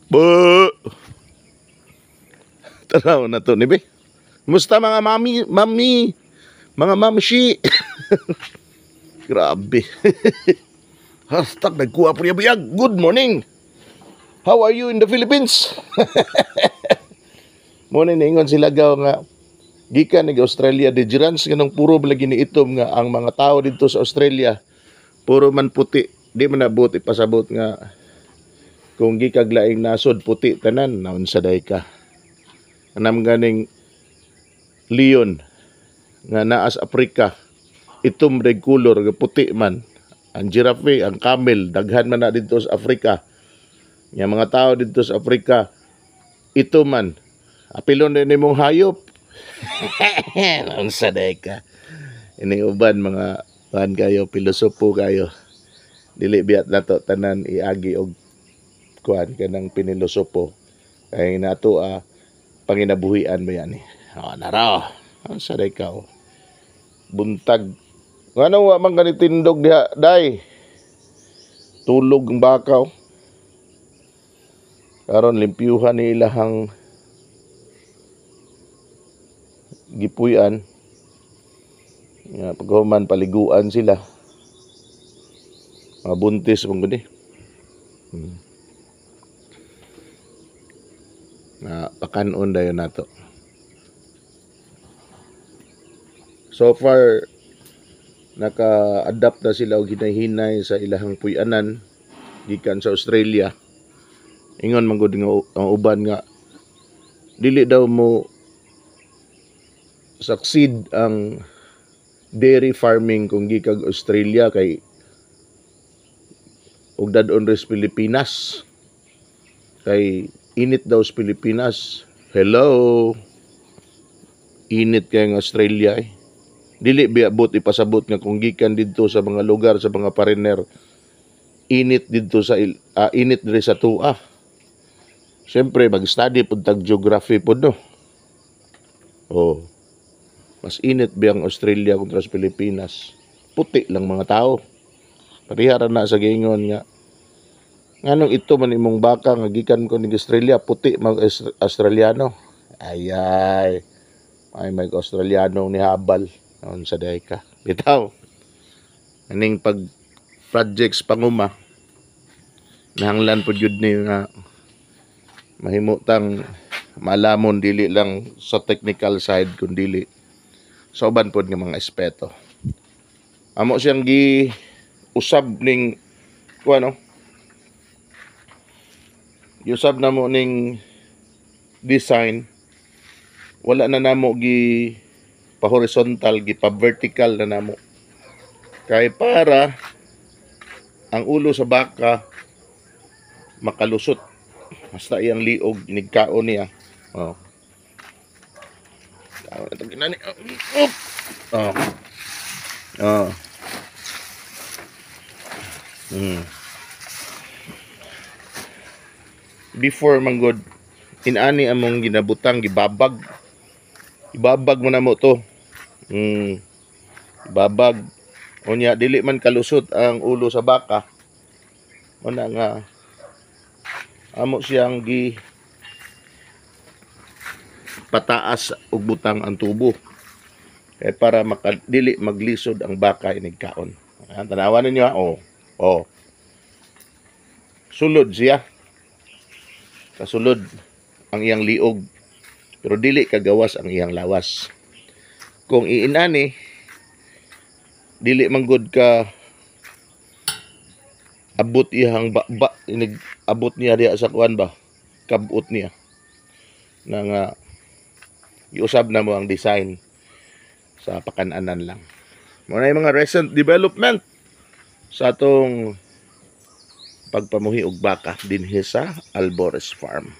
Bu. Tanaw na to ni be. Musta mga mami, mami, mga mamshi. Grabe. #nagkuha po niya buyag. Good morning. How are you in the Philippines? Mo ni niingon sila gaw nga gikan nig Australia di jirans ganong puro ba lagi ni itom nga ang mga tao didto sa Australia puro man puti. Di man nabot ipasabot nga kung gikag laing nasod puti tanan, naunsa day ka. Anam ganing leon nga naa sa Afrika, itom day color, nga puti man. Ang giraffe, ang camel, daghan man na didto sa Afrika. Nga mga tao didto sa Afrika ito man. Apilon din nimong hayop. Naunsa day ka. Ini uban mga kuan kayo, pilosopo kayo. Dili biyat nato tanan iagi og kuan kanang pinilosopo. Kay nato panginabuhian mo yan eh. Oh, nara. Unsa day ka, oh. Buntag. Ngano wa man gani tindog diha, day? Tulog ang bakaw. Karon limpyuhan ni ilahang gipuy-an. Nga paghuman paliguan sila. Mga buntis man gud eh. Na pakanon dayon nato. So far naka-adapt na sila og hinay-hinay sa ilahang puy-anan gikan sa Australia. Ingon man gud nga ang uban nga dili daw mo succeed ang dairy farming kung gikag Australia kay ug dad-on ris Pilipinas kay init daw sa Pilipinas. Hello, init kay ang Australia eh. Dili biabot ipasabot nga kung gikan didto sa mga lugar sa mga foreigner init didto sa init diri sa tua. Siyempre mag-study pud tag geography pud, no. Oh. Mas init ba ang Australia kontra sa Pilipinas? Puti lang mga tao. Pareha ra na sa giingon nga nganong ito man imong baka nga gikan ko ning Australia, puti mag Australiano. Ay ay. Ay may Australiano ni habal. Unsa day ka. Bitaw. Aning pag projects panguma nahanglan pud yun ni nga mahimutang malamon dili lang sa technical side kun dili sa uban pod nga mga aspeto. Amo siyang gi usab ning kuan, no? Giusab namo ning design. Wala na namo gi pa horizontal, gi pa vertical na namo. Kay para ang ulo sa baka makalusot. Basta iyang liog nigkaon niya. Oh. Kaon na ginani. Up. Oh. Oh. Before man gud inani among ginabutang, gibabag. Ibabag mo na mo to. Ibabag. Unya dili man kalusot ang ulo sa baka. Una nga amo siyang gi pataas og butang ang tubo. Kay para dili maglisod ang baka inig kaon. Ayan, tanawan ninyo ha. Oh. Oh. Sulod siya. Kasulod ang iyang liog. Pero dili kagawas ang iyang lawas. Kung iinani, dili man gud ka abot iyang ba, inig abot niya diha sa kuan ba, kabot niya. Na nga giusab na mo ang design sa pakananan lang. Mao na yung mga recent development sa atong pagpamuhi og baka dinhi sa Albores Farm.